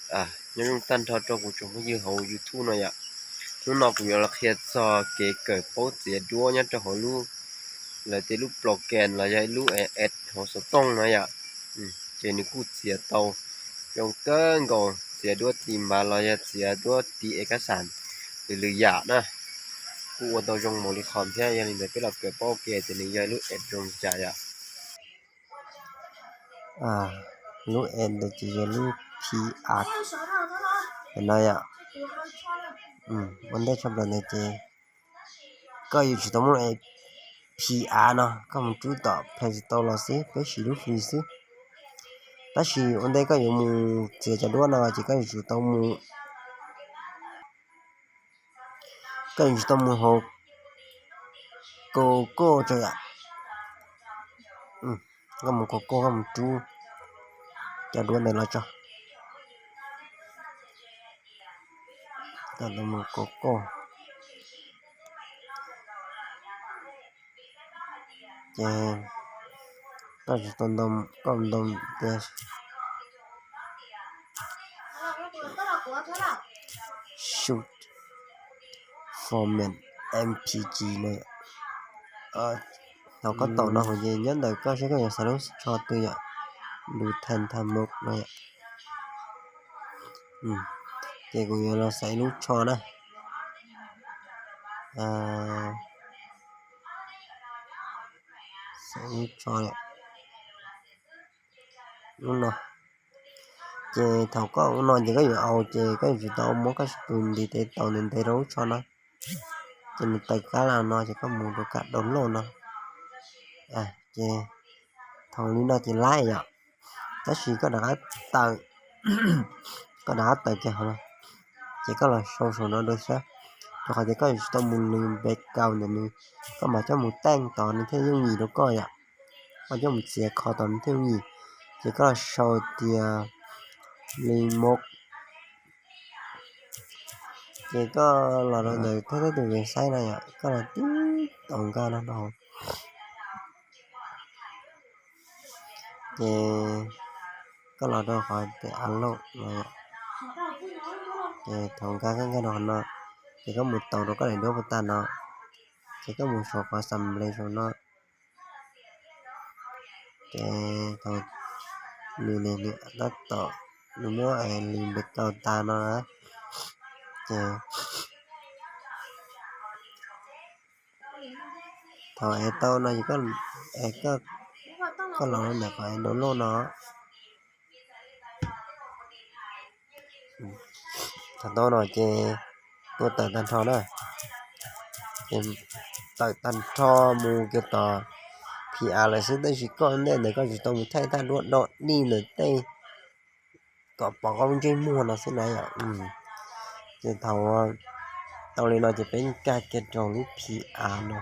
Nyob zoo tag nrho rau kuv tsoom phooj ywg hauv YouTube no yom. Hnub no kuv yuav los qhia txog kev kawm paub txiav duab nyob rau hauv lub, lawv tias lub program los yog ib lub app hauv xov tooj no yom. Ces nws kuj txiav tau zoo kawg nkaus, txiav duab tiv npav los yog txiav duab tiv ev kab xam, lwm lwm yam na. Kuj ua tau zoo npaum li qhov thiab, yog li ntawd peb los kawm paub ua ke tias nws yog ib lub app zoo li cas yom. Lub app ntawd ces yog lub P R no yom. Ua ntej tshaj plaws ntawd ces koj yuav tsum tau muaj P R no, koj mus rub tom Play Store los xwb, peb siv lub free xwb. Tab sis ua ntej koj yuav mus txiav cov duab no ces koj yuav tsum tau mus, koj yuav tsum tau mus hauv Google tso yom. Koj mus Google, koj mus rub cov duab ntawd los tso. Koj mus Google, ces koj tsis tau ntau, koj ntau tias short format M P G no. Thaum koj taum no ces nyob ntawm koj seb koj yuav xaiv lub tsho twg yom, lub thaj thaj mok no yom. Ces kuv yuav los xaiv lub tsho na. Xaiv lub tsho, lub no. Ces thaum koj ua no ces koj yuav au, ces koj yuav tsum tau muab koj tus ntiv tes taus ntev ntev rau lub tsho no. Ces nws tawm kab los no ces koj mus rau kab download no. Ces thaum li no ces laib yom. Tab sis koj rov qab tawm, koj rov qab tawm kiag qhov no, ces koj los sau saum no dua xwb, rau qhov tias koj yuav tsis tau mus lwm background ntawm nws, koj mam coj mus teej tod nws thiaj yooj yim rau koj yom. Koj coj mus txiav qhov tod nws thiaj yooj yim. Ces koj los sau tias li mok, ces koj los rau ntawm thawj thawj tus website no yom, koj los tib taus nkag no rau hauv. Ces koj los rau qhov tias upload no, ces thaum nkag koj nkag rau qhov no, ces koj mus taus rau koj daim duab puag ta no, ces koj mus saum qhov xam nplees saum no. Ces thaum nws, nws tab tom, nws muab li npe tau tas no na, ces thaum es tau no ces koj los ntawm qhov es download no. Thaum tau no ces tua tawm tag nrho na, ces tawm tag nrho mus kiag tom P R lawm xwb, tab sis koj ntej ntawd koj tsis tau mus thaij thaj duab do dij ntawm tej kom pom koj lub ntsej muag no xwb na yom. Ces thaum tau li no ces peb nkag kiag rau lub P R no.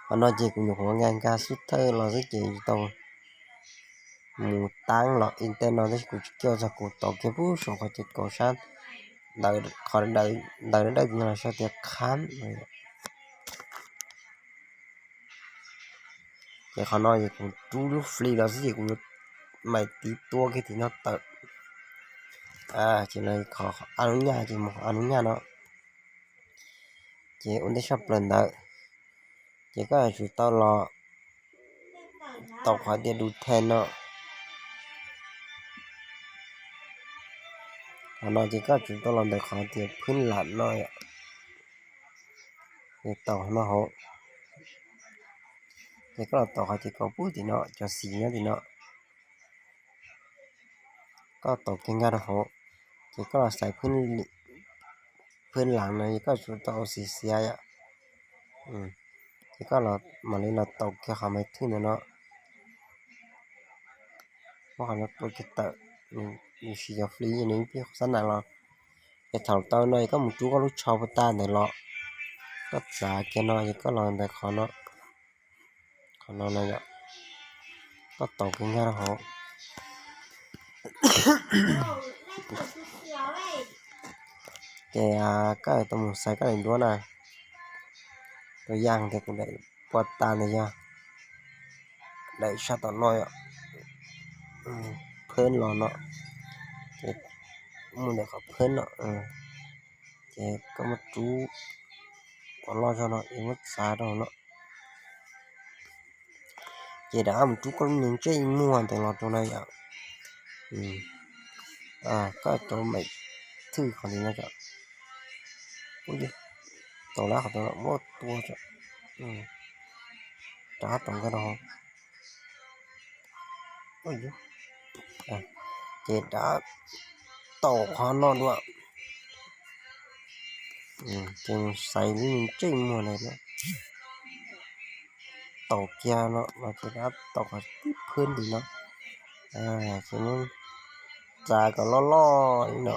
Qhov no ces kuv nyuam qhuav nkag nkag xub thawj los xwb ces tau mus tab los ib teg no tab sis kuv tsis coj txog, kuv tau kiag pub saum qhov ces kaum sab ntawd, qhov ntawd dawb dawb no los sau tias khab. Ces qhov no ces kuv rub lub fli los xwb ces kuv mam tiv tua kiag tim no tawm. Ces qhov a lub nyaj ces mus qhov a lub nyaj no. Ces ua ntej saj plaws ntawd ces koj yuav tsum tau los taus qhov tias du then no. Qhov no ces koj yuav tsum tau los ntawm qhov tias phwb lam no, taus no hauv. Ces koj los taus qhov tias kaum pub tim no, cov xis nyob tim no. Koj taus kiag nkag rau hauv, ces koj los xaiv phwb lam no, ces koj yuav tsum tau xis xiav yom. Ces koj mam li los taus kiag qhov maiv thwj ntawm no. Muab qhov no tua kiag tawm, nws siv cov fli nws ib pliag xab nam los. Ces thaum tau no ces koj mus rub koj lub tsho puag ta ntawd los, koj txav kiag no ces koj los ntawm qhov no, qhov no no yom, koj taus kiag nkag rau hauv. Ces koj tau mus xaiv koj daim duab na, tus yaj tias kuv daim puag ta ntawd yog daim sab tom no yom, phab los no, ces mus ntawm qhov phab no, ces koj muab rub kom loj zog no es muab txav rau no. Ces rov qab mus rub koj lub niag ntsej muag ntawd los rau na yom. Koj cov maim thwj qhov ntawd no, tau lab qhov tau muab tua, rov qab tau nkag rau hauv. Ces rov qab tau qhov no dua, ces xaiv lub niag ntsej muag ntawd na, tau kiag no no ces rov qab tau qhov tib phab ntawm no, ces muab txav kom loj loj li no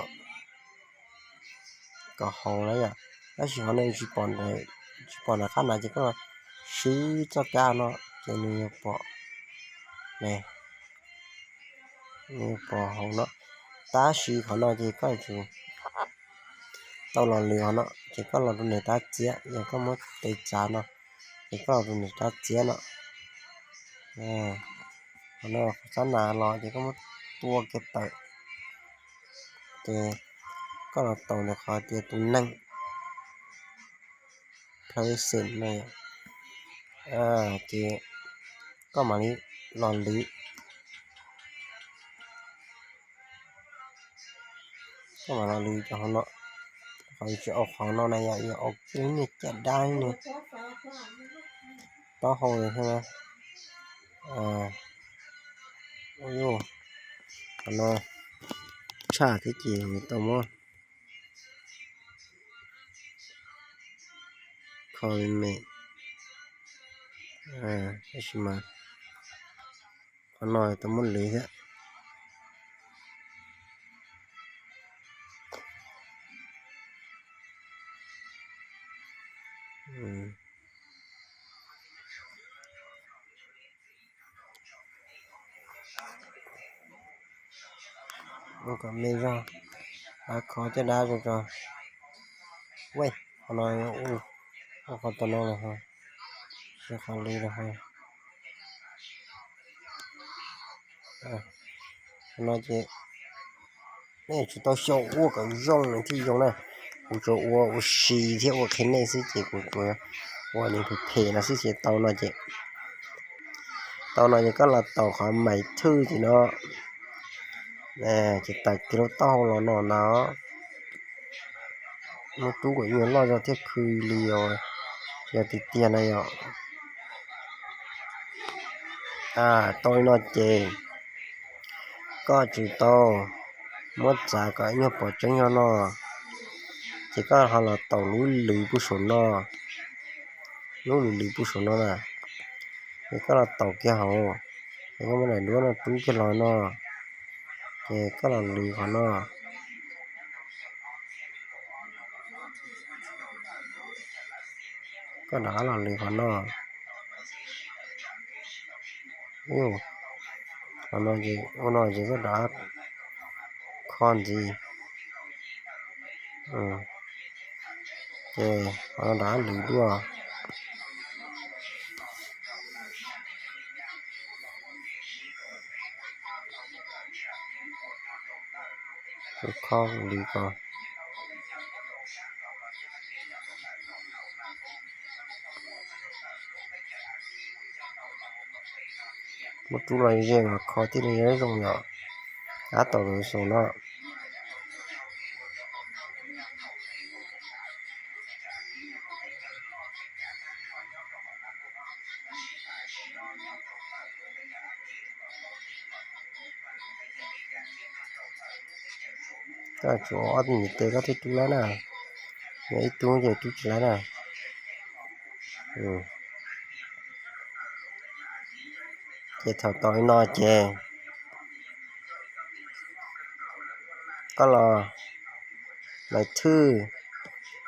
kom haus na yom. Tab sis qhov no tsis pom, tsis pom nram qab na ces koj swb txoj kab no ces nws yuav pom, nws yuav pom haus no. Tab sis qhov no ces koj tsum tau los lwv qhov no ces koj los rau niam tab txiav, yog koj muab tes txav no ces koj los rau niam tab txiav no. Qhov no qhov xab nas los ces koj muab tua kiag tawm, ces koj los tau ntawm qhov tias tus neeg, place no, ces koj mam li los lwv, koj mam los lwv cov qhov no. Qhov tsis au qhov no na yom, yog au kiag niag caj dab no taub hau li thiab na. Qhov no tshaj thiab ces tau muab kho me me, tab sis mas qhov no tau muab lwv thiab. Ua kom me zog, kho caj dab zoo tso. Qhov no, ua qhov tau no los ho, qhov li los ho. Qhov no ces nej tsis tau xyaum ua kom zoo nws thiaj zoo na. Kuv tsuas ua ua si thiab ua qhia nej xwb ces kuv tsuas ua nws phem phem no xwb ces tau no ces, tau no ces koj los taus qhov mais thwj ces no, ces tas kiag lub taub hau los no na. Muab rub kom ib nyuag loj zog thiab khw li os, yog tiag tiag na yom. Tau li no ces koj tsum tau muab txav kom ib nyuag pom tseeb zog no, ces koj ho los taus lub lwv pub saum no, lub lwv lwv pub saum no na, ces koj los taus kiag hauv, ces koj muab daim duab no rub kiag los no, ces koj los lwv qhov no. Koj rov qab los lwv qhov no. Qhov no ces, ua no ces koj rov qab kho ntxiv. Ces qhov no rov qab lwv dua. Kho lwv ko. Muab rub los ze mas kho thiaj li zoo yom. Tab tom lwv saum no. Koj tsum ob tug nyuam tes koj thiaj rub laib na, yog ib tug ces rub tsis laib na. Ces thaum tau li no ces koj los mais thwj,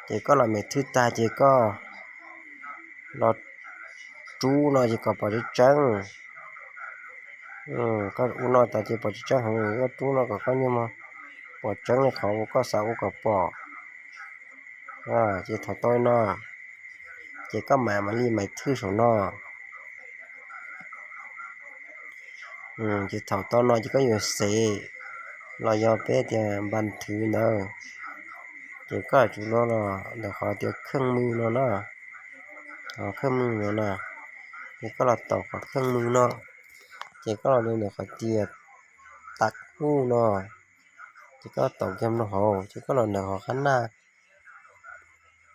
ces koj los mais thwj tag ces koj los rub no ces kom pom tseeb tseeb. Koj ua no tas ces pom tseeb tseeb heev, koj rub no kom koj nyuag mog pom tseeb li qhov uas koj xav ua kom pom. Ces thaum tau li no, ces koj mam mam li mais thwj saum no. Ces thaum tau no ces koj yuav xev los yog peb tias npas thwv ntawd, ces koj yuav tsum los ntawm qhov tias kheej mws no na, qhov kheej mws no na, ces koj los taus qhov kheej mws no, ces koj los ntawm qhov tias tas kuj no, ces koj taus kiag rau hauv, ces koj los ntawm qhov qab naj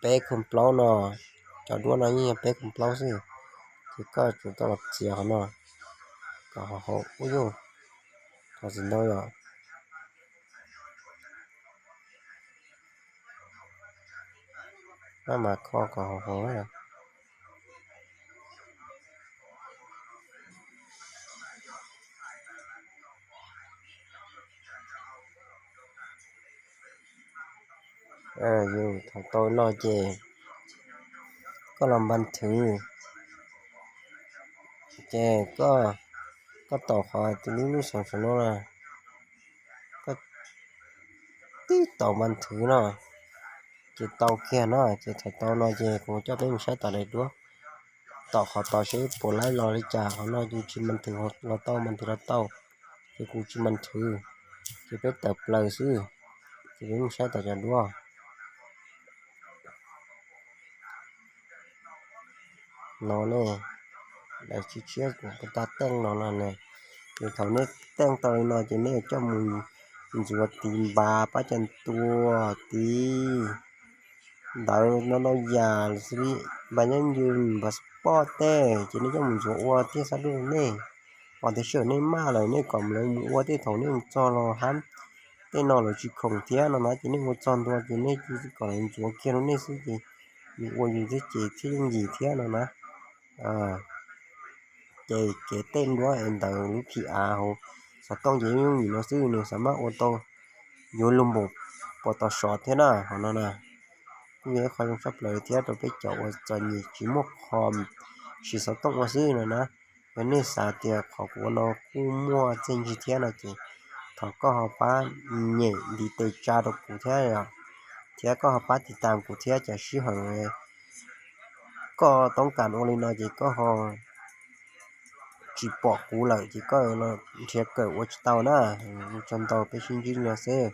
peb khoom plaub no, cov duab no yeej yog peb khoom plaub xwb, ces koj tsum tau los txiav qhov no kom haum haum ub yog, qhov txiv ntau yom, maj mam kho kom haum haum. Yus thaum tau no ces koj los npas thwv, ces koj, koj taus qhov tus lub lub xeev saum no na, koj tib taus npas thwv no, ces tau kiag no, ces thaum tau no ces kuv coj peb mus saib tom daim duab, tom qhov tod seb puas laib los li cas. Qhov no yus tsis npas thwv los tau, npas thwv los tau, ces kuv tsis npas thwv, ces peb tawm plaws xwb, ces peb mus saib tom cov duab no ne. Daim tshiab tshiab kuv tau teej no no ne, ces thaum nej teej tau li no ces nej coj mus ntxuav tiv npas pab cov ntuas tiv ntawd no ntau yam xws li npas nyob yws, npas xov poj tej, ces nej coj mus ntxuav ua thiab xab duj nej, os tias sij hawm nej maj lawm nej kom lawv mus ua tej thaum nej mus txog los hab, tej no lawv tsis khoom thiab no na, ces nej ua txog ntua ces nej cia li kom lawv ntxuav kiag rau nej xwb ces yus ua yus thiab ces thiaj yooj yim thiab no na. Ces kev teej duab es ntawm lub phim av hauv xov tooj ces yooj yim no xwb, nws xav maj ua tau yuav luag npaum puas tau sov thiab na. Qhov no na kuj yog ib qho zoo tshaj plaws thiab rau peb cov uas txom nyem tsis muaj qho siv xov tooj ua xwb no na. Yog nej xav tias qhov kuv ua no kuj muaj txiaj ntsig thiab no ces thov koj ho pab nyem ntiv tes tsa rau kuv thiab, thiab koj ho pab tiv tas kuv thiab, cas sij hawm koj toob kas ua li no ces koj ho tsis pom kuv lawm ces koj los nrhiav kawm ua tsis tau na. Ua tsaug ntau, peb sib ntsib no xwb.